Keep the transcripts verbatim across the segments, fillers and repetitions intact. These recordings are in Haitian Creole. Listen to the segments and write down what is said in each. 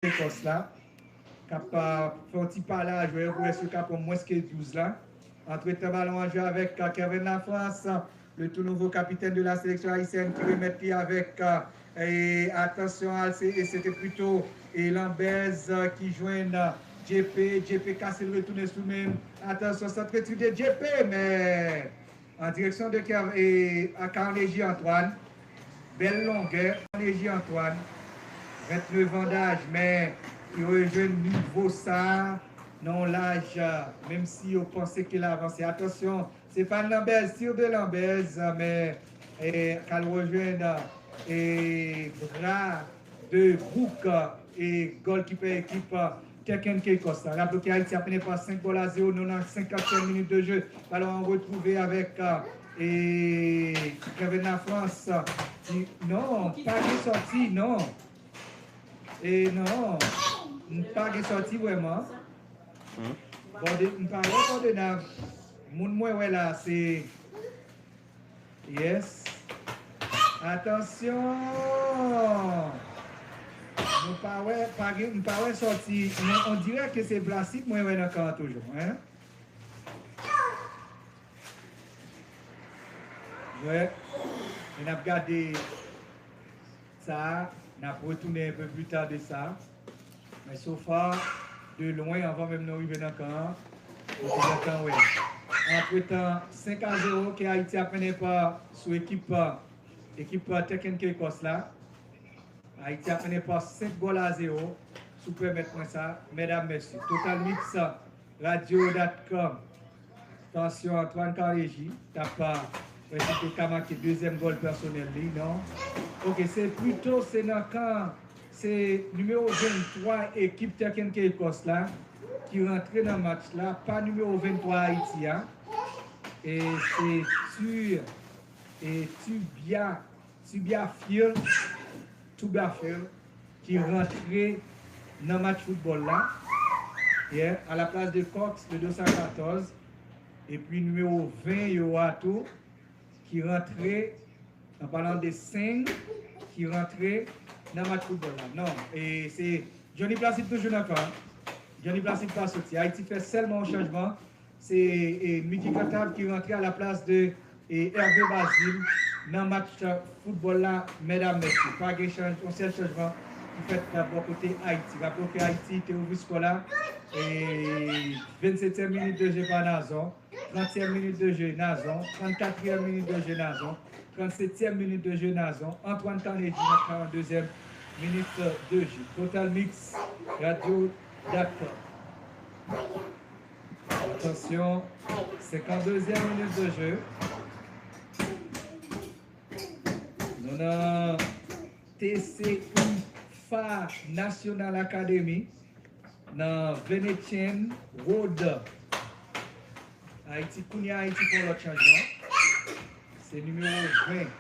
Kekòs la, k ap, euh, fè yon ti pale a jwè yo pou wè si yo ka pran mwens ke douz la. Antretan, balon an jwe avèk, euh, Kervin Lafrance, le tout nouveau capitaine de la sélection haïtienne, ki remèt li avèk, euh, e atansyon, al, se, e se te pito, e Lambèz, euh, ki jwenn, euh, J P, J P kase l retounen sou men. Atansyon, sant reti de J P, men an direksyon de Kev-, e, a Carnegie Antoine. Bèl longè, Carnegie Antoine. Vennneuf an daj, men yo rejwenn nivo sa a nan yon laj, menm si yo panse ke l avanse. Atansyon, se pa Lambèz, tir de Lambèz, men, e, k al rejwenn, e, bra de bouk, e, gòlkipè ekip, e, Tech and K Kòs la. Raple ke Ayiti ap mennen pa senk gòl a zewo, nou nan senkanntyèm minit de jeu. Balon an retwouve avèk, e, Kevin Lafrance. Di, non, pa gen sòti, non. E non, m pa gen sòti vrèman. Hmm. Bòde, m pa wè Bòdenav. Moun mwen wè la, se Yes. Atansyon! Nou pa wè, pa gen, m pa wè sòti. Men on dirè ke se Placide mwen wè nan kan an toujou, en? Wè. E n ap gade sa a, n ap retounen un peu plus tard de sa. Men so far, de lwen, anvan menm nou rive nan kan an, nou te gentan wè. Antretan, senk a zewo ke Ayiti ap mennen pa sou ekip, ekip Tech and K Kòs la. Ayiti ap mennen pa senk gòl a zewo, si w pèmèt mwen sa, medam, mesye. Total Mix, radio dot com. Atansyon, Antoine Kareji t ap, a, wè si te ka make dezyèm gòl pèsonèl li, non? Oke, se pito, se nan kan, se nimewo venntwa ekip Tech and K Kòs la ki rantre nan match la, pa nimewo venntwa Ayiti a. E se Tur, e Tubia, Tubia Field, Tubia Field, ki rantre nan match foutbòl la. Yeah, à la place de Cox, le deux cent quatorze. Epi nimewo ven yo a tou, ki rantre, an palan de Seng, ki rantre nan match foutbòl la. Non, e se Johnny Placide toujou nan kan. Johnny Placide pa soti. Ayiti fè sèlman yon chanjman. Se, e, Mickey Cantave ki rantre à la place de, e, Hervé Bazile nan match foutbòl la, medam, mesye. Pa gen chanj-, yon sèl chanjman ki fèt nan bò kote Ayiti. Raple w ke Ayiti te ouvri skò la, e, vennsetyèm minit de jeu pa Nazon, trantyèm minit de jeu Nazon, trannkatriyèm minit de jeu Nazon, trannsetyèm minit de jeu Nazon, Antoine Carnegie nan karanndezyèm minit de jeu. Total Mix, radio dot com. Atansyon, senkanndezyèm minit de jeu. Nou nan T C I F A National Academy, nan Venetian Road. Ayiti, kounye a Ayiti fè yon lòt chanjman. Se nimewo ven.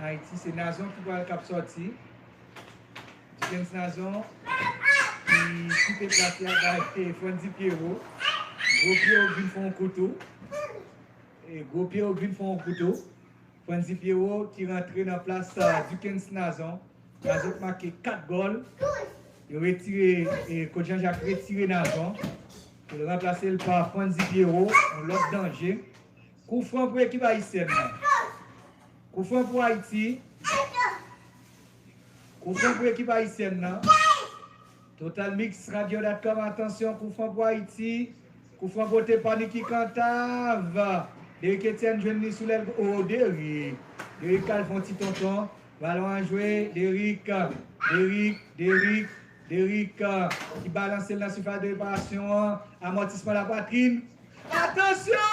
Ayiti, se Nazon ki pral k ap sòti. Dickens Nazon, ki kite plas la bay Frandy Pierrot. Gwo Pierrot vin fè yon kou tou. E Gwo Pierrot vin fè yon kou tou. Frandy Pierrot ki rantre nan plas, a, Dickens Nazon. Nazon k make kat gòl. Yo retire, e, Coach Jean Jacques retire Nazon. Yo ranplase l pa Frandy Pierrot, yon lòt danje. Kou fran pou ekip ayisyèn nan. Kou fran pou Ayiti. Kou fran pou ekip ayisyèn nan. Total Mix radio dot com, atansyon, kou fran pou Ayiti. Kou fran pote pa Nicky Cantave. Derrick Etienne jwenn li sou lèl go-, o, Derrick. Derrick k al fè yon ti tonton. Balon an jwe. Derrick. Derrick. Derrick. Derrick, ki balanse l nan sifas de reparasyon an. Amòtisman lapwatrin. Atansyon!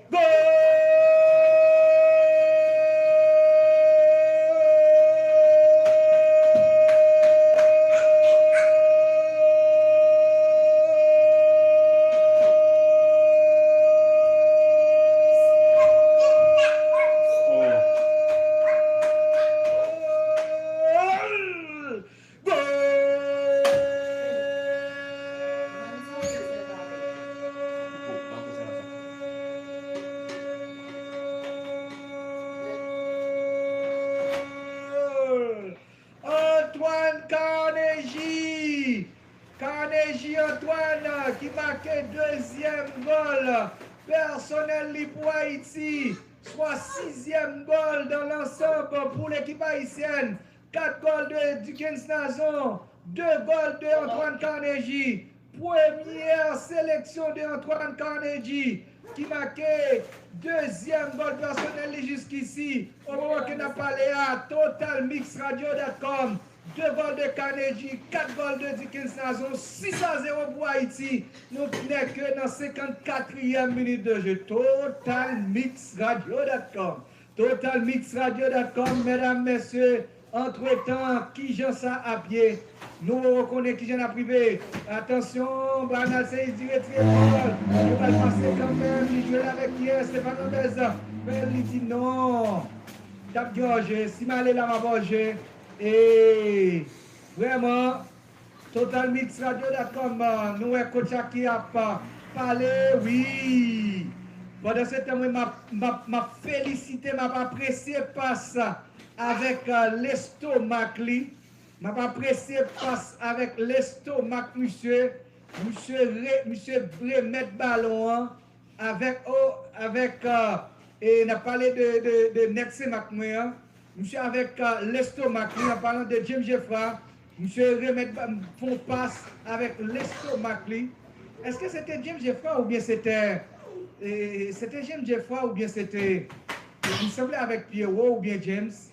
Gòl! Gòl! Antoine Carnegie. Carnegie Antoine ki make dezyèm gòl pèsonèl li pou Ayiti, swa sizyèm gòl dans l'ensemble pou lekip ayisyèn. Kat gòl de Dickens Nazon, de gòl de Antoine Carnegie. Premyè seleksyon de Antoine Carnegie ki make dezyèm gòl pèsonèl li jiskisi. O moman ke n ap pale a, Total Mix Radio dot com, de gòl de Carnegie, kat gòl de Dickens Nazon, sis a zewo pou Ayiti. Nou nèke nan senkantkatriyèm minit de jeu. Total Mix Radio dot com. Total Mix Radio dot com, medam, mesye, antretan, kijan sa ap ye? Nou rekonnen kijan n ap rive. Atansyon, Bernard Seidy retire bòl. Yo pral pase kanmenm, li jwe l avèk kiyès? Stefan Lopez. Men li di non. T ap gen òje. Si m ale la, m ap òje. E vrèman, Total Mix Radio dot com, nou wè coach la ki ap pale, wi. Pandan se tan, mwen, m ap, m ap, m ap felisite, m ap apresye pas avèk lestomak li. M ap apresye pas avèk lestomak misye. Misye re, misye remèt balon an. Avèk, o, avèk, e n ap pale de, de, de nèg Senmak mwen an. Misye avèk lestomak li, an palan de James Geffrard, misye remèt, fè yon pas avèk lestomak li. Èske se te James Geffrard oubyen se te, e, se te James Geffrard oubyen se te, li sanble avèk Pierrot oubyen James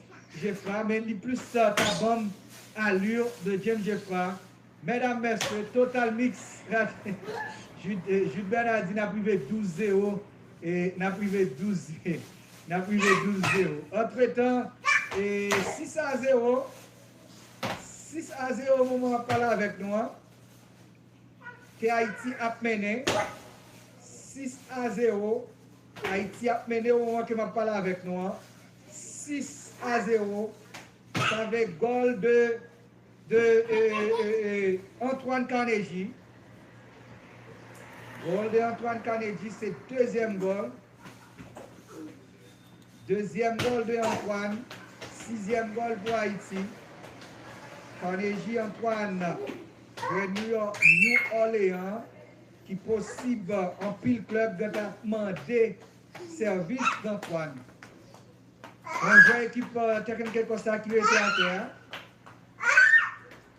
Geffrard, men li plis, ta ban m ali de James Geffrard. Medam, mesye, Total Mix, Jude, Jude Bernard di n ap rive douz zewo, e n ap rive douz, n ap rive douz zewo. Antretan, e sis a zewo, sis a zewo, moman m ap pale avèk nou an, ke Ayiti ap mennen, sis a zewo, Ayiti ap mennen o moman ke m ap pale avèk nou an, sis a zewo, sa vle gòl de de, e, e, e, Antoine Carnegie. Gòl de Antoine Carnegie, se dezyèm gòl. Dezyèm gòl de Antoine, sizyèm gòl pou Ayiti. Carnegie Antoine, de New York, New Orleans, ki posib anpil klèb gentan ap mande sèvis d'Antoine. Bon jwè ekip, e, Tèknikè Kòsa ki rete atè a.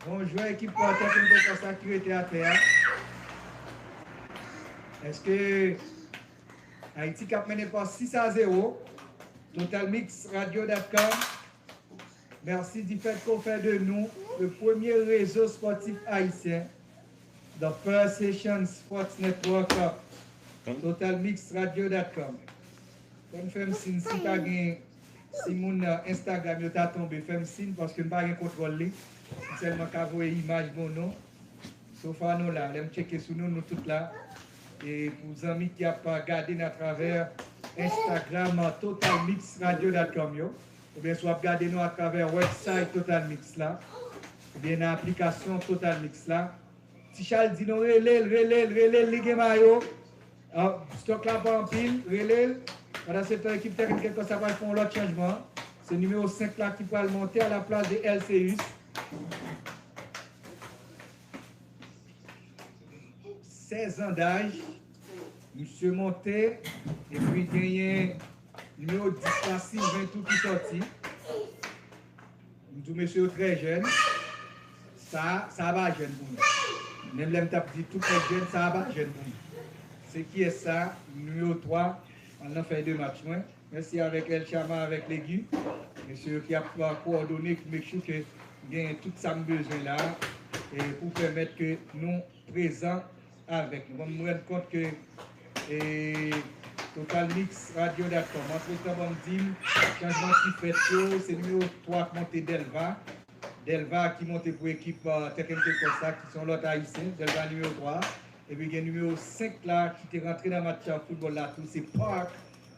Bon jwè ekip, e, Tèknikè Kòsa ki rete atè a. Èske Ayiti k ap mennen pa sis a zewo? Total Mix Radio dot com. Mèsi di fèt ke w fè de nou le premye rezo spòtif ayisyen. The First Haitian Sports Network, Total Mix Radio dot com. Fò n fè m siy si pa gen, si moun, e, Instagram yo ta tonbe, fè m siy paske m pa gen kontwòl li. M sèlman ka voye imaj bon nou. So far nou la, lè m tcheke sou nou, nou tout la. E pou zanmi ki ap gade n atravè Instagram, Total Mix Radio dot com yo, oubyen si w ap gade nou atravè website Total Mix la, oubyen nan aplikasyon Total Mix la, Ti Chal di nou rele l, rele l, rele l, li gen mayo. A, stòk la pa anpil, rele l. Pandan se tan, ekip Tèknikè Kòsa pral fè yon lòt chanjman. Se nimewo senk la ki pral monte a la plas de Elceus. Sèz an daj, misye monte, epi genyen nimewo dis la, Sylvain Tou ki sòti. M di w, mesye yo trè jèn. Sa, sa pa jèn pou mwen. Menm lè m t ap di tout nèg jèn, sa pa jèn pou mwen. Se kiyès sa? Nimewo twa, al nan fèy de match mwen. Mèsi avèk El Chama, avèk Legi. Mesye yo ki ap, e, kowòdone, ki make sure ke m genyen tout sa m bezwen la, e pou pèmèt ke nou prezan avèk nou. Bon, m rann kont ke, e, Total Mix Radio dot com. Antretan, bon, m di m, chanjman ki fèt yo, se nimewo twa k monte, Delva. Delva ki monte pou ekip, e, Tèknikè Kòsa, ki se yon lòt ayisyen, Delva nimewo twa. Epi gen nimewo senk la ki te rantre nan match, e, foutbòl la tou, se Park.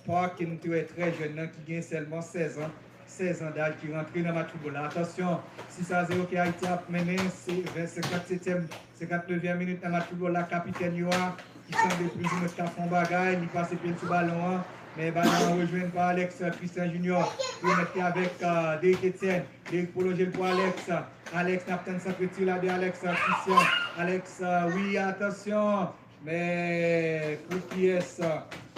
Park, ke nou te wè trè jèn nan, ki gen sèlman sèz an, sèz an daj, ki rantre nan match foutbòl la. Atansyon, sis a zewo ke Ayiti ap mennen, se ven, senkannsetyèm, senkantnevyèm minit nan match foutbòl la, kapitèn yo a, ki sanble plizoumwen ka fè yon bagay, li pase pye l sou balon an, Men balon an rejwenn pa Alex, euh, Christian Junior. Li remèt li avèk, euh, Derrick Etienne. Derrick pwolonje l pou Alex. Alex, n ap tann sant retire la de Alex, euh, Christian. Alex, euh, wi, atansyon. Men pou kiyès?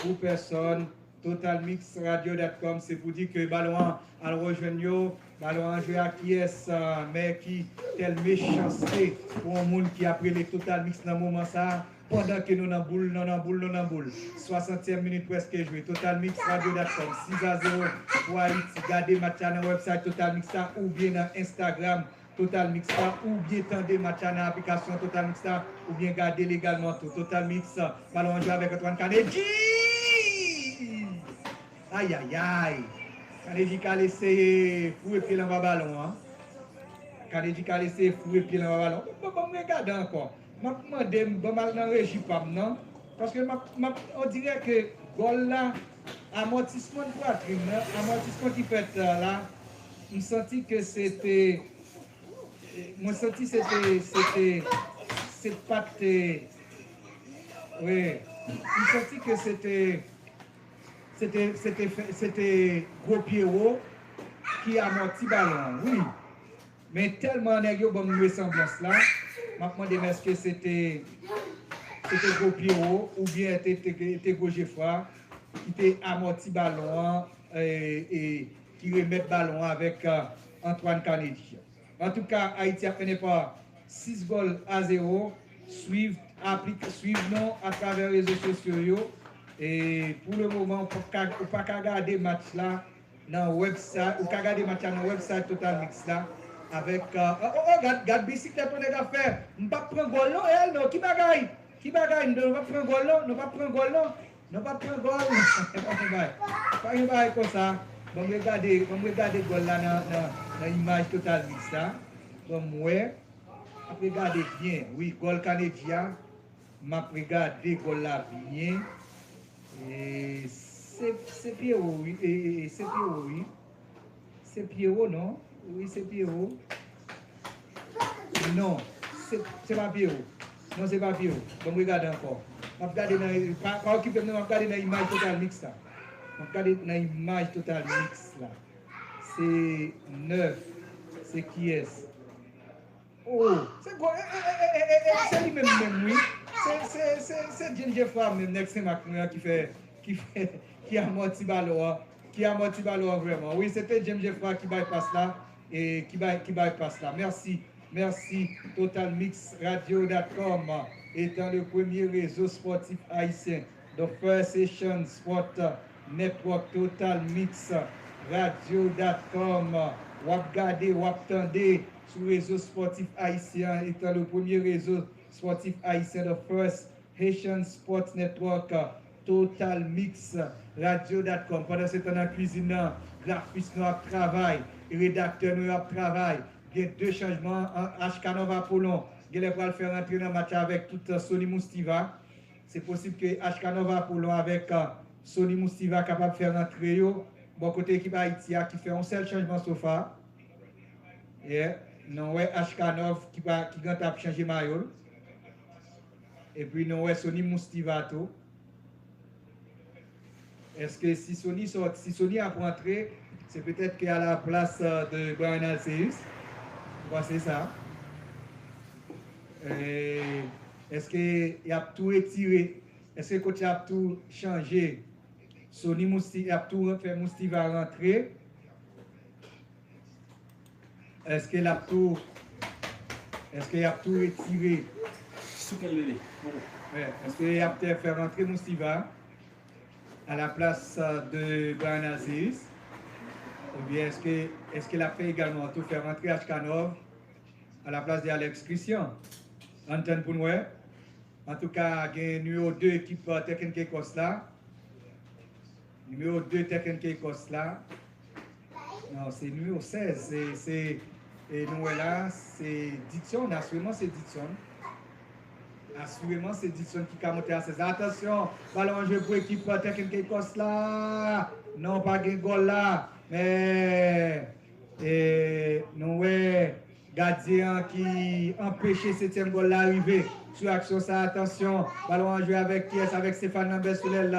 Pou pèsòn. Total Mix Radio dot com, se pou di ke balon an al rejwenn yo. Balon an jwe ak kiyès? Ah, men ki tèl mechanste pou yon moun ki ap rele Total Mix nan moman sa a, pandan ke nou nan boul, nou nan boul, nou nan boul. Swasantyèm minit prèske jwe. Total Mix Radio dot com, sis a zewo pou Ayiti. Gade match la nan website Total Mix la oubyen nan Instagram Total Mix la, oubyen tande match la nan aplikasyon Total Mix la, oubyen gade l egalman tou. Total Mix, balon an jwe avèk Antoine Canady! Ayayay! Canady k al eseye foure pye l anba balon an. Canady k al eseye foure pye l anba balon. Bon, bon, mwen gade ankò. M ap mande m, ban m al nan reji pa m nan. Paske m ap, m ap, on dirè ke gòl la, amòtisman pwatrin nan, amòtisman ki fèt, euh, la, m santi ke se te, mwen santi se te, se te, se pa te, wi, m santi ke se te, se te, se te, fè- se te Gwo Pyewo ki amòti balon an, wi. Men tèlman nèg yo ban m resanblans la, m ap mande m èske se te, se te Gwo Pyewo oubyen te, te, te Gwo Jefra ki te amòti balon an, e, e ki remèt balon an avèk, euh, Antoine Canady. Antouka, Ayiti ap mennen pa sis gòl a zewo. Swiv, aplik, swiv nou atravè rezo sosyo yo. E pou le moman, ou pa ka, ou pa ka gade match la nan website, ou ka gade match la nan website Total Mix la. Avèk, euh, oh, oh, oh, gad, gad bisiklèt yon nèg ap fè. M p ap pran gòl non, Elno, ki bagay? Ki bagay? Nou p ap pran gòl non, nou p ap pran gòl non. Nou p ap pran gòl. Pa gen bagay. Pa gen bagay konsa. Ban m regade, ban m regade gòl la nan, nan, nan imaj Total Mix la. Ban m wè. M ap regade byen. Wi, gòl Canady a. M ap regade gòl la byen. E, se, se Pierrot, wi. E, e, e, se Pierrot, wi. Se Pierrot, non? Wi, se Pierrot. Non, se, se pa Pierrot. Non, se pa Pierrot. Ban m regade ankò. M ap gade nan, pa, pa okipe m, non, m ap gade nan imaj Total Mix la. M ap gade nan imaj Total Mix la. Se nèf. Se kiyès? Oh, se gwo, e, e, e, e, e, e, se li menm menm, wi. Se, se, se, se James Jeffra menm, nèg Senmak mwen an ki fè, ki fè, ki amòti balon an, ki amòti balon an vrèman. Wi, se te James Jeffra ki bay pas la, e ki bay, ki bay pas la. Mèsi, mèsi. Total Mix Radio dot com, étant le premier réseau sportif haïtien, the first Haitian sport network, Total Mix Radio dot com. W ap gade, w ap tande sou rezo spòtif ayisyen an, étant le premier réseau sportif haïtien, the first Haitian Sports Network, Total Mix Radio dot com. Pandan se tan nan kwizin nan, grafis nou ap travay, redaktè nou yo ap travay. Gen de chanjman, an, Ashkanov Apollon genlè pral fè rantre nan match la avèk tout, uh, Sony Moustiva. Se posib ke Ashkanov Apollon avèk, uh, Sony Moustiva kapab fè rantre yo bò kote ekip Ayiti a ki fè yon sèl chanjman so far. Yeah. Nou wè Ashkanov ki pa, ki gentan ap chanje mayo l. Epi nou wè Sony Moustiva tou. Èske si Sony sòti, si Sony ap rantre, se petèt ke a la plas, euh, de Bryan Alceus? Ou panse sa? E èske y ap tou retire, èske kotch la ap tou chanje Sony Mousti, y ap tou fè Moustiva rantre? Èske l ap tou, èske y ap tou retire? Sou kel lele? Bon. Wè, èske y ap te fè rantre Moustiva a la plas, euh, de Bryan Alceus? Oubyen èske, èske l ap fè egalman tou fè rantre Ashkanov a la plas de Alex Christian? Ann tann pou n wè. Antouka, gen nimewo de ekip, euh, Tech and Caicos la. Nimewo de Tech and Caicos la. Non, se nimewo sèz. Se, se, e nou wè la, se Didson. Asireman, se Didson. Asireman, se Didson ki ka monte a sèz la. Atansyon, balon an jwe pou ekip, euh, Tech and Caicos la. Non, pa gen gòl la. Men, e, nou wè, Gadyen an ki anpeche setyèm gòl la rive. Sou aksyon sa, atansyon, balon an jwe avèk kiyès? Avèk Stéphane Lambert sou lèl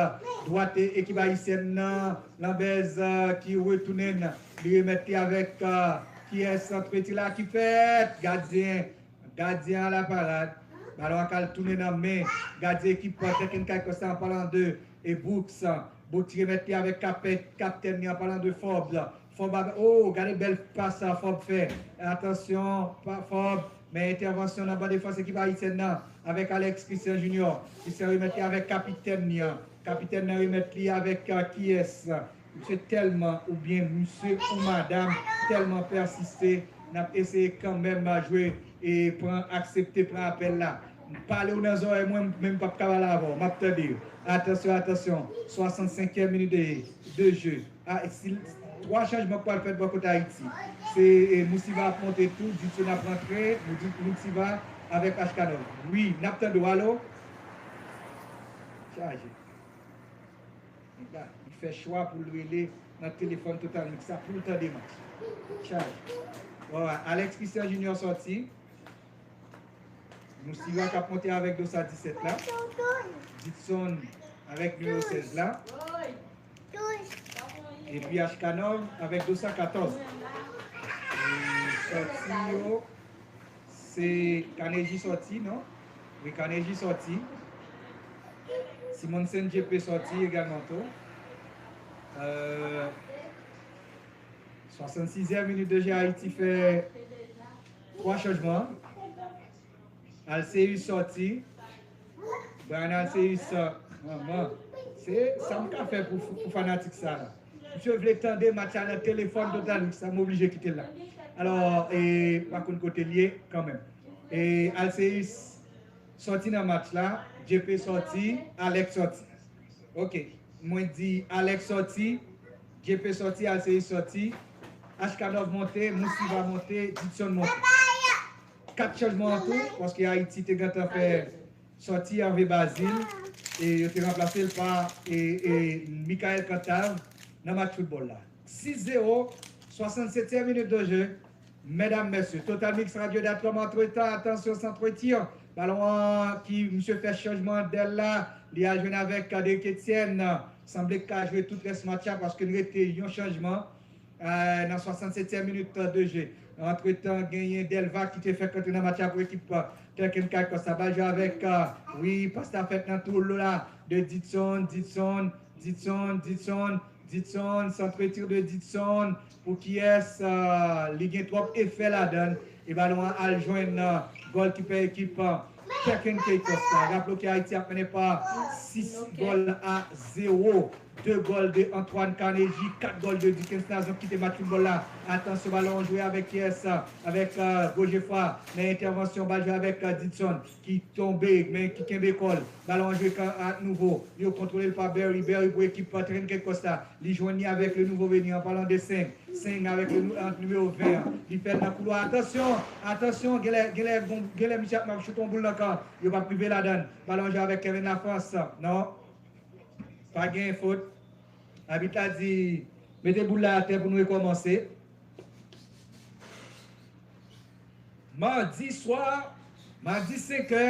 dwat ekip ayisyèn nan. Lambert, euh, ki retounen, li remèt li avèk, euh, kiyès? Antre ti la ki fèt. Gadyen, gadyen an la parad. Balon an k al tounen nan men gadyen ekip Tech and Kite Costa, an palan de e Brooks. Brooks ki remèt li avèk kapèt, kaptèn li, an palan de Forbes. Forbes avèk, oh, gade bèl pas sa Forbes fè. Atansyon, pa Forbes, men entèvansyon nan ban defans ekip ayisyèn nan, avèk Alex Christian Junior. Christian remèt li avèk kapitèn li an. Kapitèn nan remèt li avèk, euh, kiyès? Misye tèlman, oubyen misye ou madanm tèlman pèsiste, n ap eseye kanmenm jwe e pran, aksepte pran apèl la. Pale w nan zòrèy mwen, men m p ap ka pale avè w. M ap tande w. Atansyon, atansyon. Swasannsenkyèm minit de, de je. A, si, twa chanjman k pral fèt bò kote Ayiti. Se, e, Moussiva ap monte tou, Didson ap rantre, Moudi-, Moussiva avèk Ashkanov. Wi, n ap tande w. Alo? Chaje. Nèg la, li fè chwa pou l rele nan telefòn Total Mix la pou l tande match. Chaje. Bon, Alex Christian Junior sòti. Moussiva k ap monte avèk dosye disèt la. Didson avèk nimewo sèz la. Epi Ashkanov avèk dosye katòz. E sòti yo, se Kaneji sòti, non? Wi, Kaneji sòti. Simonsen J P sòti egalman tou. Euh, swasannsizyèm minit de je, Ayiti fè twa chanjman. Alceus sòti. Brian Alceus, manman. Se sa m ka fè pou, pou fanatik sa la. Misye vle tande match la nan telefòn Total Mix la, m oblije kite l la. Alò, e, pa konn kote l ye, kanmenm. E, Alceus sòti nan match la, J P sòti, Alex sòti. Ok, mwen di Alex sòti, J P sòti, Alceus sòti, Ashkanov monte, Moussiva monte, Didson monte. Kat chanjman an tou, paske Ayiti te gentan fè sòti Hervé Bazile, e yo te ranplase l pa, e, e, Michael Cantave nan match foutbòl la. Sis zewo, swasannsetyèm minit de je. Medam, mesye, Total Mix Radio dot com, antretan, atansyon, Centre Tir. Balon an ki misye fè chanjman dèl la, li al jwenn avèk Derrick Etienne. Sanble k ka jwe tout rès match la paske n rete yon chanjman, euh, nan swasannsetyèm minit de je. Antretan, genyen Delva ki te fèk antre nan match la pou ekip, euh, Tech and Kite Costa. Bal jwe avèk, euh, wi, pas la fèt nan twou la de Didson, Didson, Didson, Didson, Didson, centre tir de Didson, pou kiyès, euh, li gen twòp efè ladan l, e balon an al jwenn, euh, gòlkipè ekip, euh, Tech and Kite Costa. Raple w ke Ayiti ap mennen pa sis gòl a zewo. De gòl de Antoine Carnegie, kat gòl de Dickens Nazon kite match foutbòl la. Atansyon, balon an jwe avèk kiyès, euh, avèk, euh, Gojefra, men entèvansyon, bal jwe avèk, euh, Didson. Ki tonbe, men ki kenbe kò l. Balon an jwe ka-, a nouvo. Yo kontwole l pa Berry. Berry pou ekip Tech and Kite Costa. Li jwenn li avèk le nouveau venu, an palan de Seng. Seng avèk le nou-, an nimewo ven an. Li fè l nan koulwa. Atansyon, atansyon, genlè, genlè, gon-, genlè misye ap choute yon boul nan kan. Yo p ap rive ladan l. Balon an jwe avèk Kevin Lafrance. Non. Pa gen fot. Abit la di, mete boul la atè pou nou rekòmanse. Madi swa, madi senkè,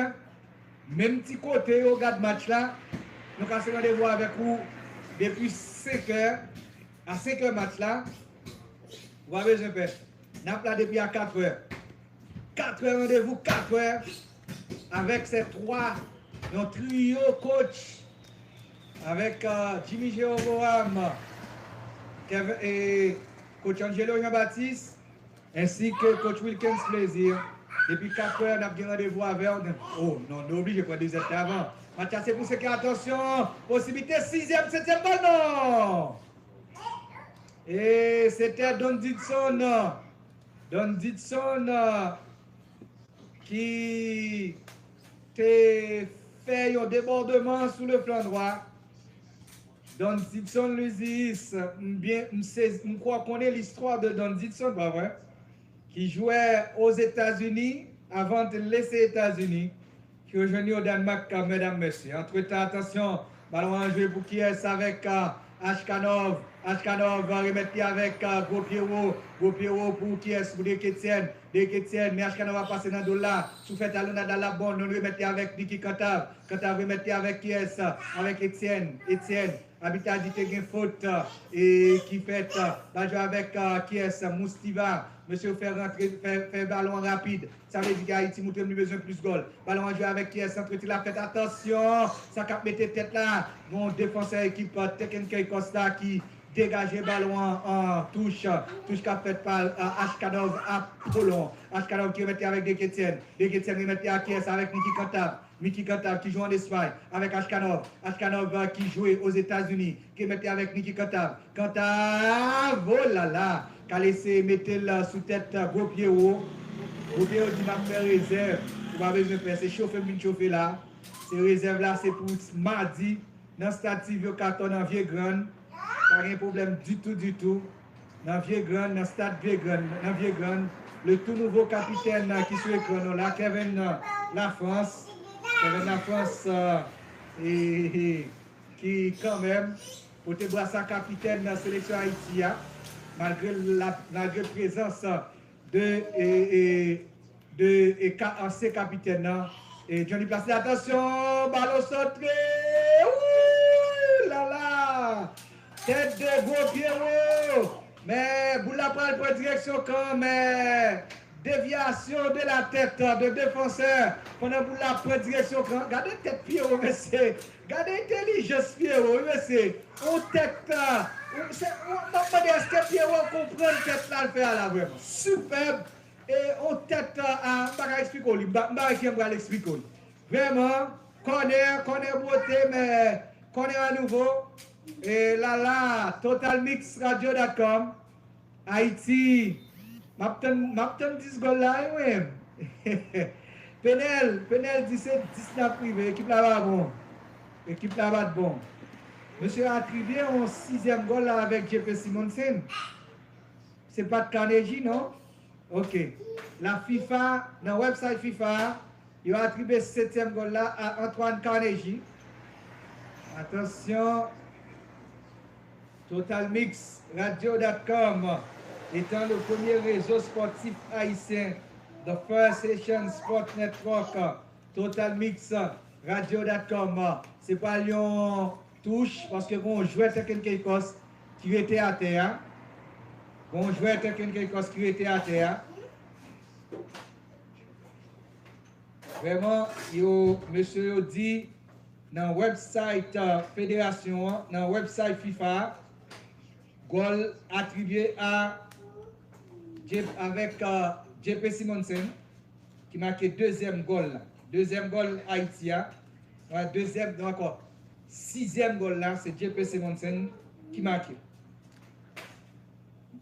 menm ti kote yo gad match la, nou kase randevou avèk ou depi senkè, a senkè match la, ou pa bezwen pè. N ap la depi a katrè. Katrè, randevou katrè avèk se twa, yon triyo coach avèk, euh, Jimmy Jeroboam, Kevin, e coach Angelo Jean Baptiste, ensi ke coach Wilkens Plaisir. Depi katrè, n ap gen randevou avè w. Oh, non, nou oblije pran dezèdtan avan. Match la se pou senkè, atansyon, posiblite sizyèm, setyèm bal, non! E se te Don Didson. Don Didson, ki te fè yon debòdman sou le flan dwa. Don Didson Luizius, m byen, m sezi, m kwè w konnen listwa de Don Didson, pa vre? Ki jwe Ozetazini, avan l te lese Etazini, ki rejwenn yo Dànmak, medam, mesye. Antretan, atansyon, balon an jwe pou kiyès avèk, ah, Ashkanov, Ashkanov, remèt li avèk, euh, Gwo Pye Wo. Gwo Pye Wo pou kiyès? Pou Derrick Etienne. Derrick Etienne, men Ashkanov ap pase nan do l la. Sou fè talonnad la, l ap bon. Nou remèt li avèk Nicky Cantave. Cantave remèt li avèk kiyès? Avèk Etienne. Etienne. Abit la di te gen fot, euh, e ki fèt, euh, l al jwe avèk, euh, kiyès? Moustiva. Mesye yo fè rantre, fè, fè balon an rapid. Sa vle di ke Ayiti montre m li bezwen plis gòl. Balon an jwe avèk kiyès? Antre ti la fèt. Atansyon! Sa k ap mete tèt la. Gon defansè ekip, euh, Tech and Caicos la ki degaje balon an, an touch. Touch k ap fèt pa, euh, Ashkanov Apollon. Ashkanov ki remèt li avèk Derrick Etienne. Derrick Etienne remèt li a kiyès? Avèk Nicky Cantave. Nicky Cantave ki jwe an Espay avèk Ashkanov. Ashkanov, euh, ki jwe Ozetazini, ki remèt li avèk Nicky Cantave. Cantave, oh la la! Ka l eseye mete l, euh, sou tèt, euh, Gwo Pye Wo. Gwo Pye Wo di, "M ap fè rezèv." Ou pa bezwen pè, se chofe m vin chofe la. Se rezèv la, se pou madi, nan stad Sylvio Cator nan Vye Grann. Pa gen pwoblèm ditou, ditou. Nan Vye Grann, nan stad Vye Grann, nan Vye Grann, le tou nouvo kapitèn, euh, ki sou ekran nou la, Kevin, euh, Lafrans. Kevin Lafrans, euh, e, e, ki kanmenm pote bras a kapitèn nan seleksyon Ayiti a, malgre la, malgre prezans, euh, de, e, e, de, e, ka, ansyen kapitèn nan, e, Johnny Placide. Atansyon, balon sot, ou la la! Tèt de Gwo Pye Wo! Men boul la pral pran direksyon kan, men devyasyon de la tèt de defansè pandan boul la pran direksyon kan. Gade tèt Pye Wo, mesye! Gade entèlijans Pye Wo, wi, mesye! On tèt, euh, se, on, m ap mande èske Pye Wo konprann tèt la l fè a la vrèman. Sipèb! E on tèt, euh, a, m pa ka eksplike w li, m pa, m pa wè kijan m pral eksplike w li. Vrèman, kònè, kònè bwote, men kònè a nouvo. E la la, Total Mix Radio dot com, Ayiti. M ap tann, m ap tann dis gòl la, wi, mwen. Penèl, Penèl di se dis n ap rive, ekip la pa bon. Ekip la pa t bon. Mesye atribye yon sizyèm gòl la avèk J P Simonsen. Se pa t Carnegie, non? Ok. La FIFA, nan website FIFA a, yo atribye setyèm gòl la a Antoine Carnegie. Atansyon. Total Mix Radio dot com, étant le premier réseau sportif haïtien, the first Haitian Sport Network, Total Mix Radio dot com. Se pral yon touch, paske gon jwè Tech and Caicos ki rete atè a. Gon jwè Tech and Caicos ki rete atè a. Vrèman, yo, mesye yo di nan website, uh, federasyon an, nan website FIFA a, gòl atribye a J-, avèk, uh, J P Simonsen, ki make dezyèm gòl la. Dezyèm gòl Ayiti a. Wè, dezyèm, non, ankò. Sizyèm gòl la, se J P Simonsen ki make.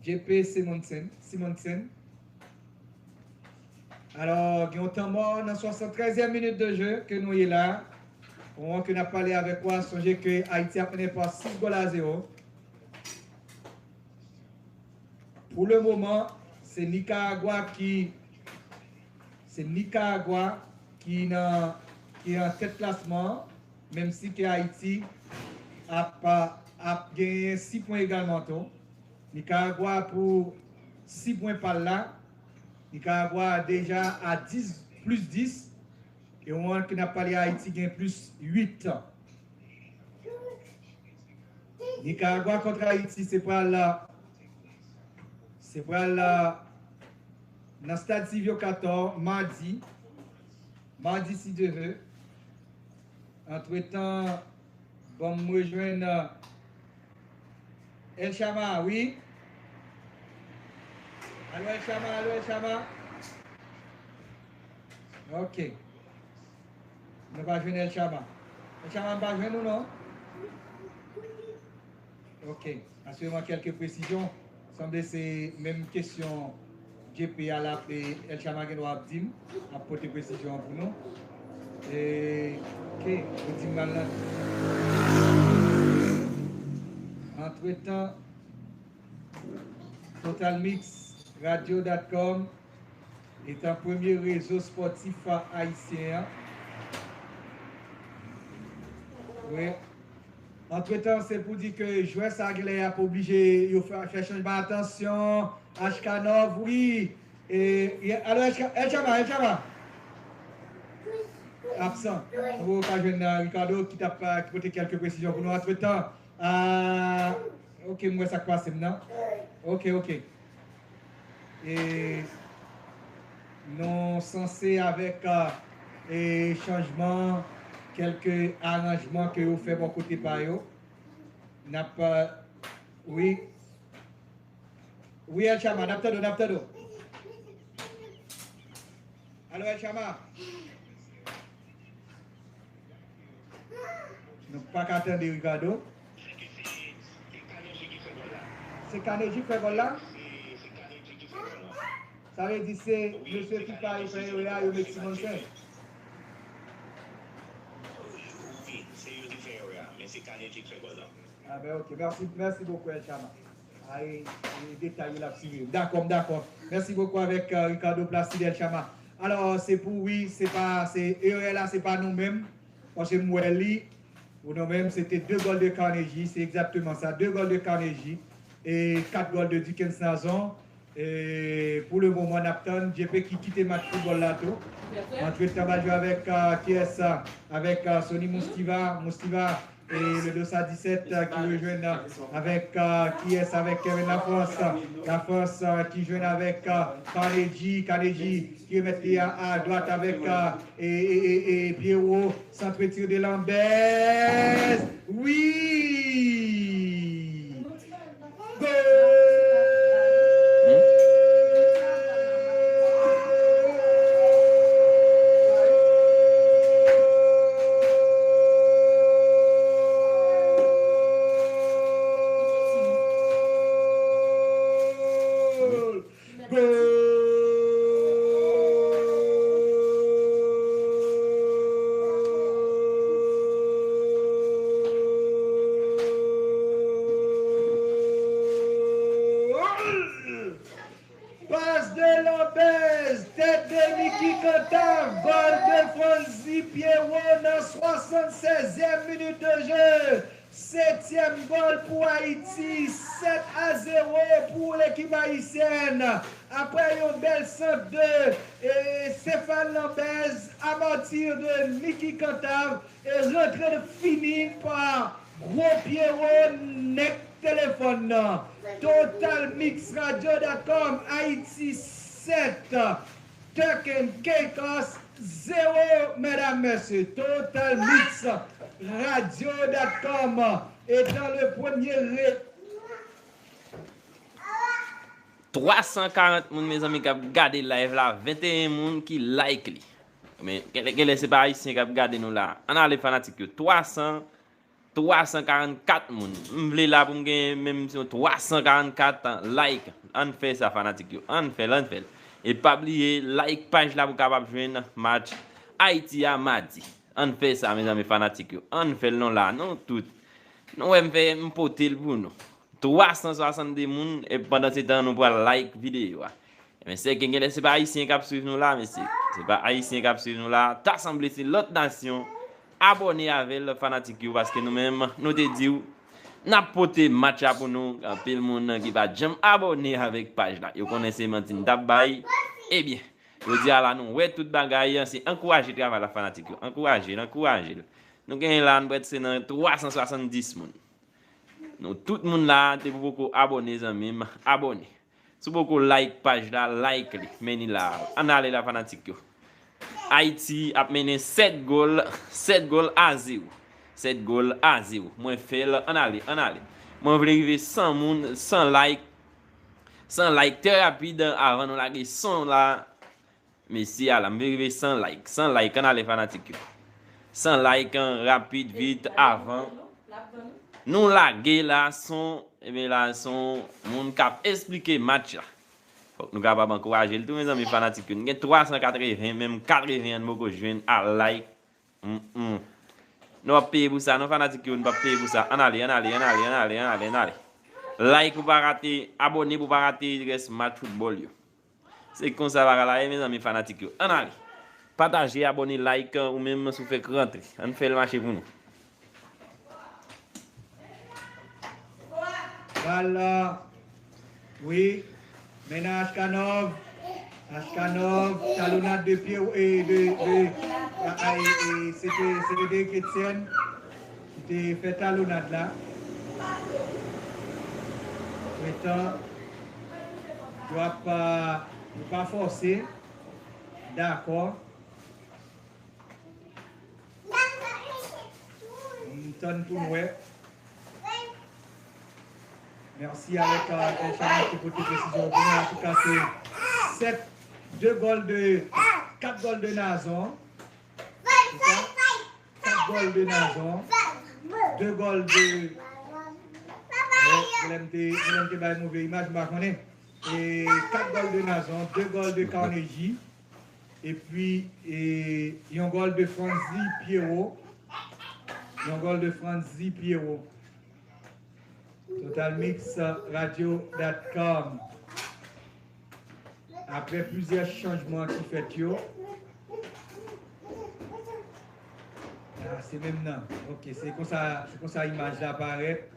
J P Simonsen, Simonsen. Alò, gen yon tan mò nan swasanntrèzyèm minit de jeu ke nou ye la. Moman ke n ap pale avèk ou a, sonje ke Ayiti ap mennen pa sis gòl a zewo. Pou le moman, se Nikaragwa ki, se Nikaragwa ki nan, ki an tèt klasman an, menm si ke Ayiti ap, ap genyen sis pwen egalman tou. Nikaragwa pou sis pwen pa l la. Nikaragwa deja a dis, plis dis. E w wè ke n ap pale Ayiti gen plis uit. Nikaragwa kont Ayiti, se pral, se pral nan stad Sylvio Cator, madi. Madi, si Dye ve. Antretan, ban m rejwenn, euh, El Shama, wi. Alo, El Shama, alo, El Shama. Ok. Nou pa jwenn El Shama. El Shama, m pa jwenn ou, non? Ok. Asirman, kèlke presizyon. Sanble se menm kesyon J P a l ap, e, El Shama gen dwa ap di m, ap pote presizyon an pou nou. E, ok, ou di m nan, nan. Antretan, Total Mix Radio dot com, etan premye rezo spòtif ayisyen an. Wi. Antretan, se pou di ke jwè sa genlè y ap oblije yo fè, fè chanjman. Atansyon, Ashkanov, wi. E, e, alo, Ashka-, El Chama, El Chama. Absan. Nou ka jwenn, euh, Ricardo ki t ap, euh, ki pote kèlke presizyon pou nou. Antretan, ah, ok, m wè sa k pase m nan. Ok, ok. E nou sanse avèk, euh, e chanjman, kèlke aranjman ke yo fè bò kote pa yo. N ap, euh, wi. Wi, El Chama, n ap tande w, n ap tande w. Alo, El Chama. Nou pa ka tande Ricardo. Se Kanedji k fè gòl la? Sa vle di se mesye FIFA yo fè erè a, yo met Simonsen. Ah ben, ok. Merci, merci beaucoup, El Chama. Ay, e detay yo l ap swiv. Dakò, m dakò. Mèsi bokou avèk, euh, Ricardo Placide El Chama. Alò, se pou wi, se pa, se erè la, se pa nou menm. Paske m wè li, pou nou menm, se te de gòl de Carnegie, se egzakteman sa, de gòl de Carnegie, e kat gòl de Dickens Nazon. E pou le moman, n ap tann J P ki kite match foutbòl la tou. Antretan, n a jwe avèk, euh, kiyès, euh, avèk, euh, Sony Moustiva. Moustiva, e le Dosa disèt, euh, ki rejwenn, euh, avèk, euh, kiyès, avèk Kevin Lafrance. Lafrance, euh, ki jwenn avèk, euh, Carnegie. Carnegie ki remèt li a, a dwat avèk, euh, e, e, e, e Pierrot. Centre tir de Lambez. Wi! Gol! Gol! Pas de Lambez, tèt de Mickey Cantave, gòl de Franzy Pierrot nan swasannsèzyèm minit de jeu. Setyèm gòl pou Ayiti, sèt a zewo pou lekip ayisyèn. Apre yon bèl sant de, e, Stéphane Lambez, à partir de Mickey Cantave, e rantre fini pa gwo Pierrot nèg telefòn nan. Total Mix Radio dot com, Ayiti sèt, Turk and Caicos zéro, medam, mesye. Total Mix Radio dot com étant le premier ré- Twa san karant moun, mezanmi, k ap gade live la, venteyen moun ki like li. Men, genlè, genlè se pa ayisyen k ap gade nou la. Ann ale, fanatik yo. Twa san, twa san karannkat moun. M vle la pou m gen menm si yon twa san karannkat like. Ann fè sa, fanatik yo. Ann fè l, ann fè l. E pa bliye, like paj la pou w kapab jwenn match Ayiti a madi. Ann fè sa, mezanmi, fanatik yo. Ann fè l non la, non tout. Nou wè m fè, m pote l pou nou. Twa san swasannde moun, e pandan se tan nou pral like videyo a. Men sèke genlè se pa ayisyen k ap swiv nou la, mesye. Se pa ayisyen k ap swiv nou la. Ta sanble se lòt nasyon. Abòne avè l, fanatik yo, paske nou menm, nou te di w, n ap pote match la pou nou. Anpil moun ki pa t janm abòne avèk paj la. Yo konnen se manti n t ap bay. Ebyen, jodi a la, nou wè tout bagay, se ankouraje travay la, fanatik yo. Ankouraje l, ankouraje l. Nou genyen la, nou prèske nan twa san swasanndis moun. Nou tout moun la, depi w poko abòne, zanmi m, abòne. Si w poko like paj la, like li. Men ni la. Ann ale la, fanatik yo. Ayiti ap mennen sèt gòl, sèt gòl a zewo. Sèt gòl a zewo. Mwen fè l, ann ale, ann ale. Mwen vle rive san moun, san like. San like trè rapid avan nou lage son la. Mesye a la, m vle rive san like. San like, ann ale, fanatik yo. San like, an, rapid, vit, avan nou lage la, son, ebyen la, son moun k ap esplike match la. Fòk nou kapab ankouraje l tou, mezanmi, fanatik yo. Nou gen twa san katreven, menm katreven an n poko jwenn a like. Mm, mm. Nou p ap peye pou sa, non, fanatik yo, nou p ap peye pou sa. Ann ale, ann ale, ann ale, ann ale, ann ale, ann ale. Like pou pa rate, abòne pou pa rate rès match foutbòl yo. Se konsa bagay la ye, mezanmi, fanatik yo. Ann ale. Pataje, abòne, like, ou menm si w fèk rantre. Ann fè l mache pou nou. Al, wi, men nan H K nèf, H K nèf, talonnad de pye, e, de, de, a, a, e, e, se te, se te Frederic Etienne ki te fè talonnad la. Antretan, yo ap, a, yo pa fòse, dakò. M tann pou n wè. Mèsi avèk, euh, El Shaddai ki pote presizyon pou nou. Antouka, se sèt, de gòl de, kat gòl de Nazon. Se sa? Kat gòl de Nazon. De gòl de, oh, lè m te, lè m te bay move imaj, m pa konnen. E kat gòl de Nazon, de gòl de Carnegie. Epi, e, yon gòl de Franzy Pierrot. Yon gòl de Franzy Pierrot. Total Mix Radio dot com. Aprè plizyè chanjman ki fèt yo. Ah, se menm nan. Ok, se konsa, se konsa imaj la parèt.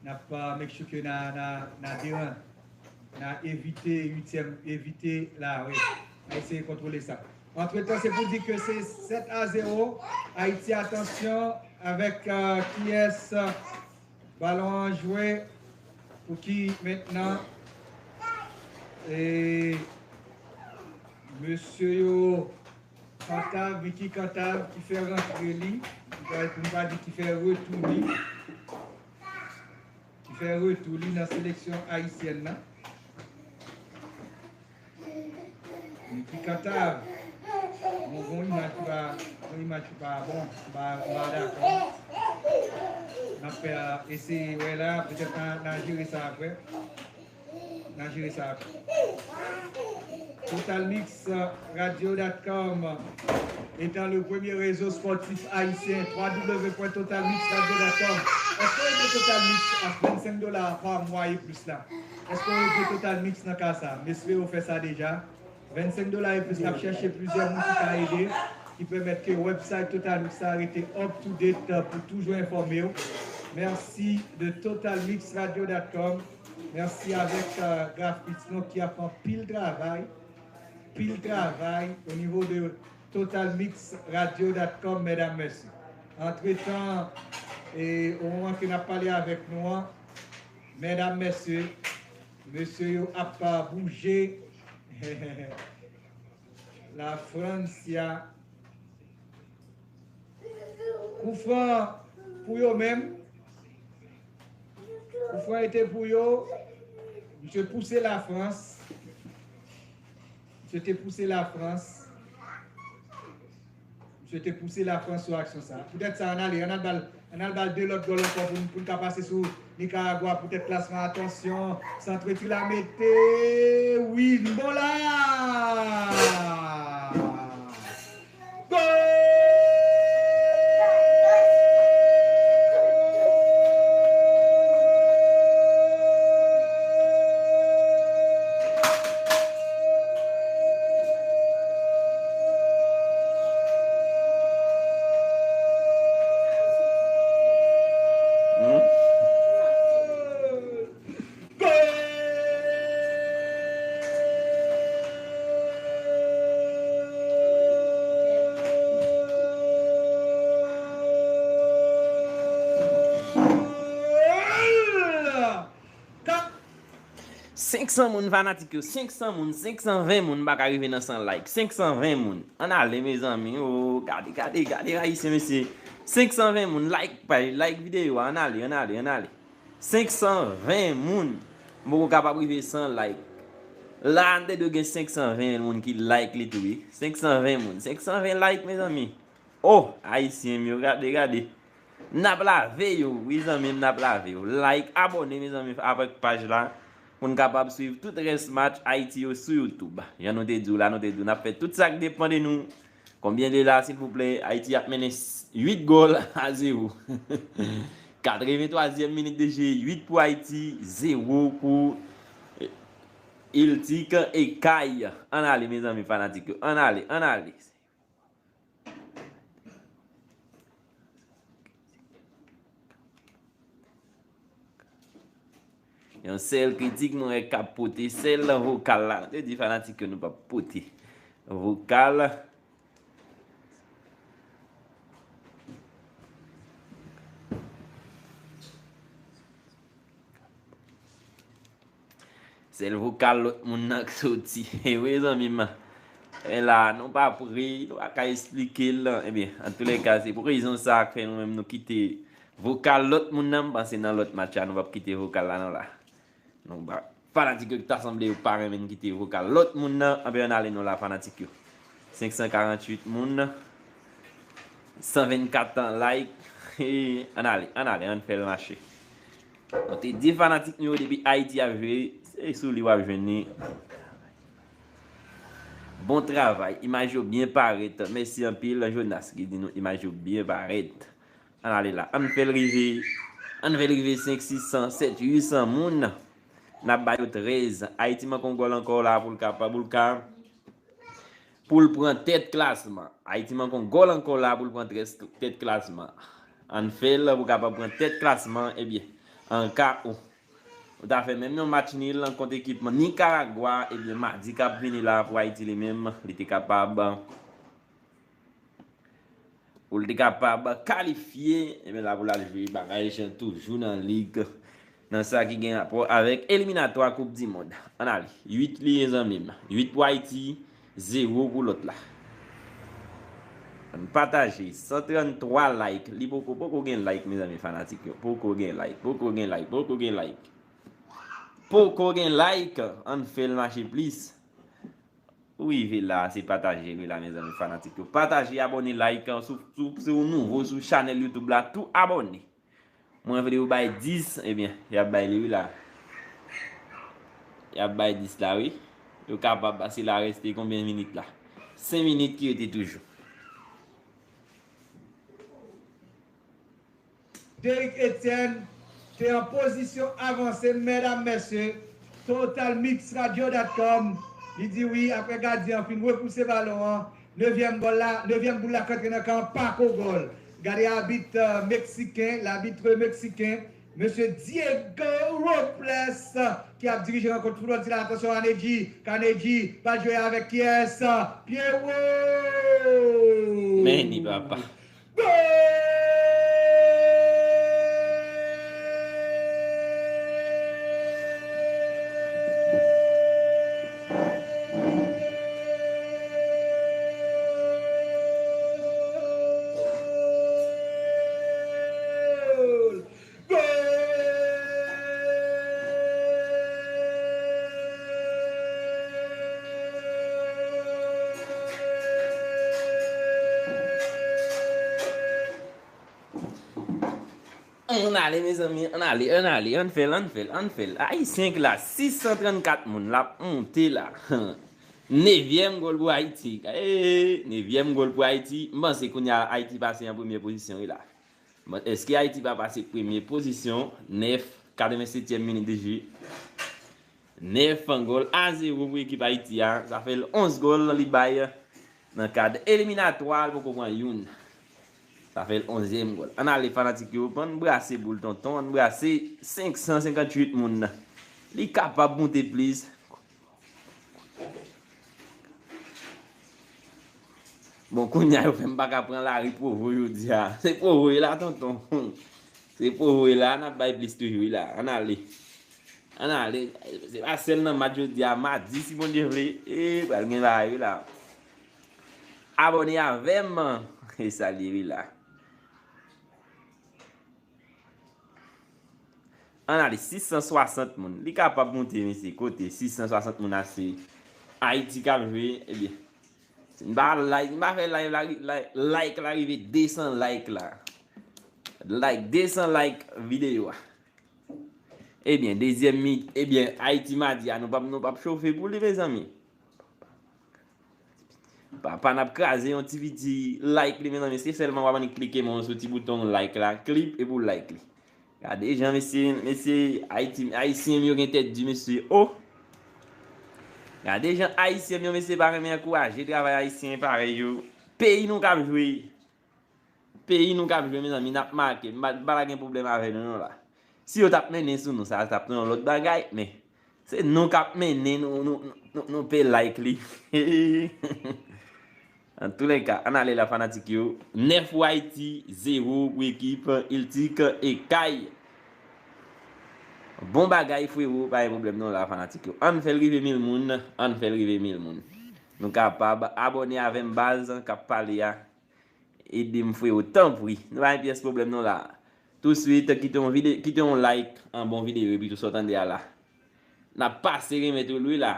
N ap, uh, make sure ke n a, n a, n a deran-, n a evite uityèm, evite la, wi. N a eseye kontwole sa. Antretan, se pou di ke se sèt a zewo. Ayiti, atansyon, avèk, uh, kiyès, uh, balon an jwe, pou ki mentnan, e, mesye yo, Kantav, Vicky Kantav ki fè rantre li, pou m pa di ki fè retou li, ki fè retou li nan seleksyon ayisyèn nan. Vicky Kantav, bon, bon imaj ki pa, bon imaj ki pa bon, m pa, m pa dakò. N ap fè, eseye wè la, petèt n a, n a jere sa aprè. N a jere sa. Total Mix Radio dot com étant le premier réseau sportif haïtien, w w w pwen total mix radio dot com. Èske w ede Total Mix ak vennsenk dola pa mwa e plis la? Èske w ede Total Mix nan ka sa? M espere w fè sa deja. Vennsenk dola e plis, n ap chèche plizyè moun ki ka ede, ki pèmèt ke website Total Mix la rete up to date, uh, pou toujou enfòme w. Mèsi de Total Mix Radio dot com. Mèsi avèk, euh, grafis nou ki ap fè anpil travay, pil travay o nivo de Total Mix Radio dot com, medam, mesye. Antretan, e, o moman ke n ap pale avèk nou an, medam, mesye, mesye yo ap, euh, bouje La Francia. Koufran pou yo menm. Koufran ete pou yo. Misye pouse Lafrans. Misye te pouse Lafrans. Misye te pouse Lafrans sou aksyon sa. Poutèt sa, ann ale, ann al ba l, ann al ba l de lòt gòl ankò pou n, pou n ka pase sou Nikaragwa, poutèt klasman, atansyon, santre ti la mete, wi, n bon la! Gòl! Senk san moun fanatik yo, senk san moun, senk san ven moun pa ka rive nan san like. Senk san ven moun. Ann ale, mezanmi. Oh, gade, gade, gade, ayisyen, mesye. Senk san ven moun, like paj, like videyo a. Ann ale, ann ale, ann ale. Senk san ven moun. M poko kapab rive san like. La, n te dwe gen senk san ven moun ki like li tou, wi. Senk san ven moun. Senk san ven like, mezanmi. Oh, ayisyen m yo, gade, gade. N ap lave yo, wi, zanmi m, n ap lave yo. Like, abòne, mezanmi, avèk paj la, pou n kapab swiv tout rès match Ayiti yo sou YouTube. Jan nou te di w la, nou te di w n ap fè tout sa k depann de nou. Konbyen de la, silvouplè? Ayiti ap mennen s-, uit gòl a zewo. Katreventwazyèm minit de je, uit pou Ayiti, zewo pou, eh, Iltik e Kay. Ann ale, mezanmi, fanatik yo. Ann ale, ann ale. Yon sèl kritik nou wè k ap pote, sèl vokal la. Nou te di fanatik yo nou p ap pote vokal. Sèl vokal lòt moun nan k soti. Wi, zanmi m. E la, nou pa pre, nou pa ka esplike l. Ebyen, antoulèka, se pou rezon sa a k fè nou menm nou kite vokal lòt moun nan. M panse nan lòt match la, nou p ap kite vokal la non la. Nou ba fanatik yo ki ta sanble yo pa renmen n kite vokal lòt moun nan. Anben, ann ale non la, fanatik yo. Senk san karanntuit moun. San vennkat like. Ann ale, ann ale, ann fè l mache. Nou te di fanatik nou yo depi Ayiti ap jwe, se sou li w ap jwenn li. Bon travay, imaj yo byen parèt. Mèsi anpil, Jonas ki di nou imaj yo byen parèt. Ann ale la, ann fè l rive, ann fè l rive senk, sis san, sèt, uit san moun. N ap ba yo trèz. Ayiti manke yon gòl ankò la pou l ka, pou l ka, pou l pran tèt klasman. Ayiti manke yon gòl ankò la pou l pran tèt, tèt klasman. Ann fè l pou kapab pran tèt klasman, ebyen, an ka ou, ou ta fè menm yon match nil kont ekip Nikaragwa, ebyen, madi k ap vini la pou Ayiti li menm, li te kapab pou l te kapab kalifye, ebyen, la pou l al jwe bagay jan toujou nan lig, nan sa ki gen rapò avèk eliminatwa Koup di Mond. Ann ale. Uit li ye, zanmi m. Uit pou Ayiti, zewo pou lòt la. Ann pataje. San tranntwa like. Li poko, poko gen like, mezanmi, fanatik yo. Poko gen like, poko gen like, poko gen like. Poko gen like. Ann fè l mache plis. Ou rive la, se pataje li la, mezanmi, fanatik yo. Pataje, abòne, like, si w, si w, si w nouvo sou chanèl YouTube la, tou abòne. Mwen vle yo bay dis, ebyen, y ap bay li wi la. Y ap bay dis la, wi. Yo kapab, pase la reste konbyen minit la? Senk minit ki rete toujou. Derrick Etienne te an pozisyon avanse, medam, mesye. Total Mix Radio dot com, li di wi, apre gadyen an fin repouse balon an, nevyèm gòl la, nevyèm boul la k antre nan kan an, pa ko gòl. Gade abit, euh, meksiken, labit meksiken, mesye Diego Robles, ki ap dirije rankont foutbòl sila. Atansyon, Aneji, Kaneji, pral jwe avèk kiyès? Pierrot! Men ni papa. Gòl! Gòl! Ann ale, mezanmi, ann ale, ann ale, ann fè l, ann fè l, ann fè l. Ayisyen k la, sis san trannkat moun, l ap monte la. Nevyèm gòl pou Ayiti. Ee, nevyèm gòl pou Ayiti. M panse kounye a Ayiti pase an premye pozisyon, wi la. Bon, èske Ayiti pa pase premye pozisyon? Nèf, katrevensetyèm minit de jeu. Nèf gòl a zewo pou ekip Ayiti a. Sa fè l onz gòl li bay nan kad eliminatwa, li poko pran youn. Sa fè l onzyèm gòl. Ann ale, fanatik yo, ann brase boul tonton, ann brase senk san senkantuit moun nan. Li kapab moute plis. Bon, kounye a yo fè m pa ka pran lari Pwovo jodi a. Se Pwovo ye la, tonton. Se Pwovo ye la, n ap bay plis toujou wi la. Ann ale. Ann ale. Se pa sèl nan match jodi a, madi, si Bondye vle, e pral gen bagay wi la. Abòne avè m. E sa l ye wi la. Ann ale, sis san swasant moun. Li kapab moute, mesye. Kote sis san swasant moun a, se Ayiti k ap jwe, ebyen, si n pa like, si n pa fè live la, like, like la rive de san like la. Like, de san like videyo a. Ebyen, dezyèm mi, ebyen, Ayiti madi a, nou p ap, nou p ap chofe pou li, mezanmi. Papa, n ap kraze yon ti piti like li, mezanmi. Se sèlman w ap annik klike men sou ti bouton like la, klip, epi w like li. Gade jan mesye, mesye Ayiti, Ayisyen m yo gen tèt di, mesye. O! Gade jan Ayisyen m yo, mesye, pa renmen ankouraje travay Ayisyen parèy yo. Peyi nou k ap jwe. Peyi nou k ap jwe, mezanmi, n ap make. M pa, m pa ta gen pwoblèm avè nou non la. Si yo t ap mennen sou nou, sa t ap yon lòt bagay, men se nou k ap mennen, nou, nou, nou, nou, nou pe like li. Antouleka, ann ale la fanatik yo. Nèf pou Ayiti, zewo pou ekip Iltik e Kay. Bon bagay, frewo, pa gen pwoblèm non la fanatik yo. Ann fè l rive mil moun, ann fè l rive mil moun. Nou kapab abòne avè m baz k ap pale a. Ede m frewo, tanpri. Nou pa gen pyès pwoblèm non la. Touswit, kite yon vide, kite yon like an bon videyo epi tou sa w tande a la. N ap pase remèt ou l wi la.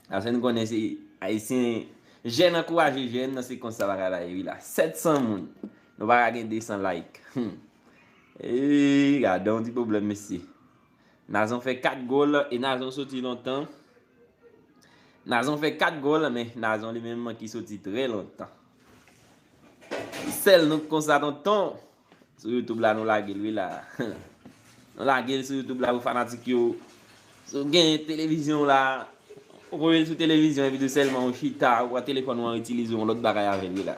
Paske n konnen se Ayisyen, jèn ankouraje jèn, se konsa bagay la ye wi la. Sèt san moun. Nou pa ka gen de san like. Hum. Eee, gade yon ti pwoblèm, mesye. Nazon fè kat gòl e Nazon soti lontan. Nazon fè kat gòl, men Nazon li menm ki soti trè lontan. Sèl nou k konsa, tonton. Sou YouTube la, nou lage l wi la. Nou lage l sou YouTube la pou fanatik yo. Si w gen televizyon w la, voye l sou televizyon epi tou sèlman ou chita, ou pran telefòn ou an itilize yon lòt bagay avè l wi la.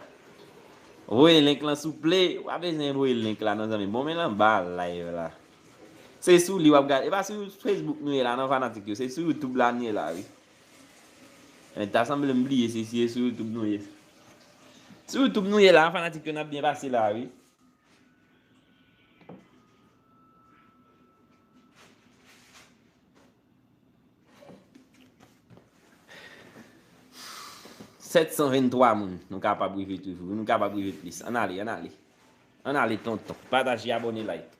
Voye link lan souple, ou pa bezwen voye link la non zanmi. Bon, men l anba live la. Se sou li w ap gade. E pa sou Facebook nou ye la non fanatik yo. Se sou YouTube la nou ye la wi. Men ta sanble m bliye se si e sou YouTube nou ye. Sou YouTube nou ye la, fanatik yo n ap byen pase la wi. Sèt san venntwa moun. Nou kapab rive toujou. Nou kapab rive plis. Ann ale, ann ale. Ann ale, tonton. Pataje, abòne, like.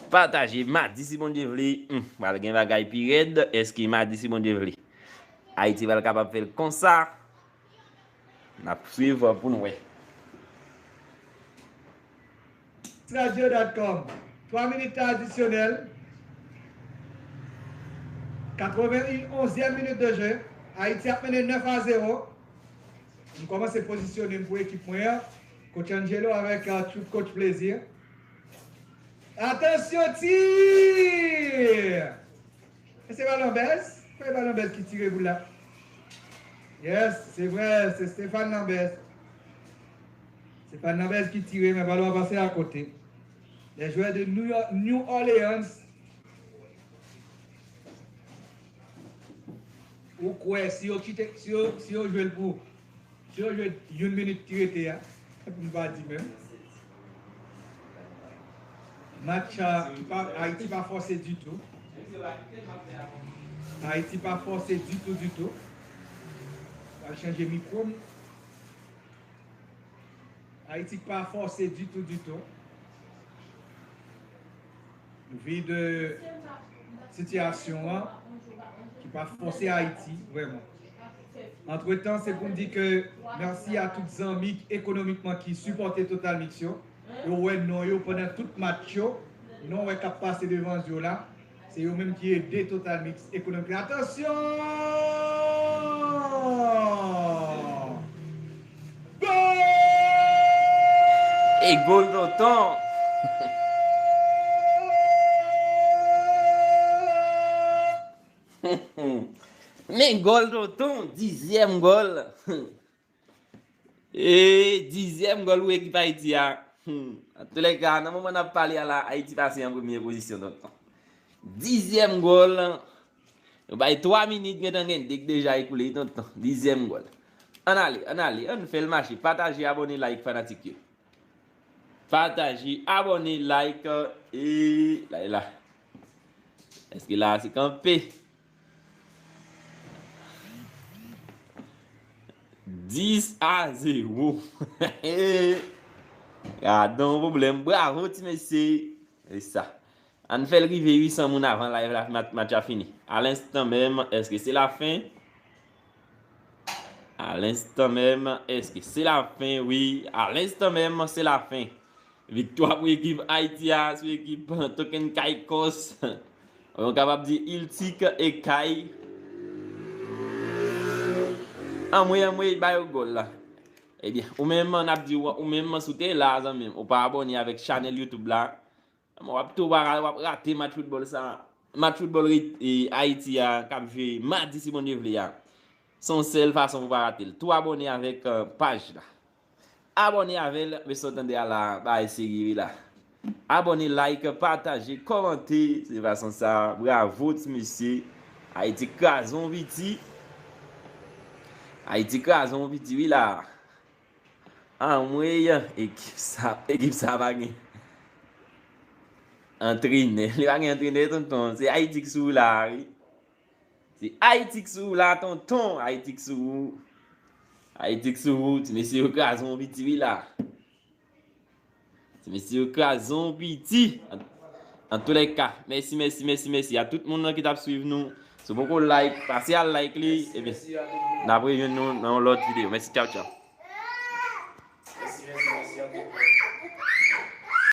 Pataje. Madi, si Bondye vle, hmm, pral gen bagay pi rèd. Èske madi, si Bondye vle, Ayiti pral kapab fè l konsa? N ap swiv pou n wè. Radio dot com. Twa minit adisyonèl. Katrevenonzyèm minit de jeu. Ayiti ap mennen nèf a zewo. M kòmanse pozisyone m pou ekip mwen an. Coach Angelo avèk, euh, tout coach Plaisir. Atansyon, tir! E se pa Lambèz? Kwè e pa Lambèz ki tire boul la. Yes, se vre, se Stéphane Lambèz. Stéphane Lambèz ki tire, men balon an pase akote. Les joueurs de New York, New Orleans. Ou kwè si yo kite, si yo, si yo jwe l pou, si yo jwe yon minit ki rete a, se pou m pa di menm. Match a, pa, Ayiti pa fòse ditou. Ayiti pa fòse ditou, ditou. Al chanje mikwo m. Ayiti pa fòse ditou, ditou. Vi de sitiyasyon an ki pa fòse Ayiti vrèman. Antretan, se pou n di ke mèsi a tout zanmi ekonomikman ki sipòte Total Mix yo. Yo wè non yo pandan tout match yo. Non wè k ap pase devan zye w la. Se yo menm ki ede Total Mix ekonomik. Atansyon! Gòl! E gòl tonton! Men gòl tonton, dizyèm gòl. E dizyèm gòl pou ekip Ayiti a. Hmm. Antoulèka, nan moman n ap pale a la, Ayiti pase an premye pozisyon tonton. Dizyèm gòl. Yo bay twa minit, gentan gen de k deja ekoule tonton. Dizyèm gòl. Ann ale, ann ale, ann fè l mache. Pataje, abòne, like, fanatik yo. Pataje, abòne, like, e la, e la. Èske la a se kanpe? Dis a zewo. Gadon pwoblèm. Bravo, ti mesye. Se sa. Ann fè l rive uit san moun avan live la, mat-, match a fini. A lenstan menm, èske se lafen? A lenstan menm, èske se lafen? Wi, a lenstan menm, se lafen. Viktwa pou ekip Ayiti a sou ekip Token Caicos. Ou kapab di Iltik e Kay. Anmwe, anmwe, ba yo gòl la. Ebyen, ou menm, n ap di w, ou menm, si w te la, zanmi m, ou pa abòne avèk chanèl YouTube la, w ap tou, w ap rate match foutbòl sa. Match foutbòl ri-, e, Ayiti a, k ap jwe madi, si Bondye vle a. Se yon sèl fason pou w pa rate l. Tou abòne avèk, e, paj la. Abòne avè l, mesye w tande a la, bagay serye wi la. Abòne, like, pataje, kòmante. Se fason sa. Bravo, ti mesye. Ayiti kraze yon piti. Ayiti kraze yon piti, wi la. Anmwey, ekip sa, ekip sa pa gen antrenè. Li pa gen antrenè, tonton. Se Ayiti k sou la, wi. Se Ayiti k sou la, tonton. Ayiti k sou. Ayiti k sou. Ti mesye yo kraze yon piti, wi la. Ti mesye yo kraze yon piti. An, an tou lè ka, mèsi, mèsi, mèsi, mèsi a tout moun nan ki t ap swiv nou. Si w poko like, pase al like li. Ebyen, n ap rejwenn nou nan yon lòt videyo. Mèsi, tchaw, tchaw.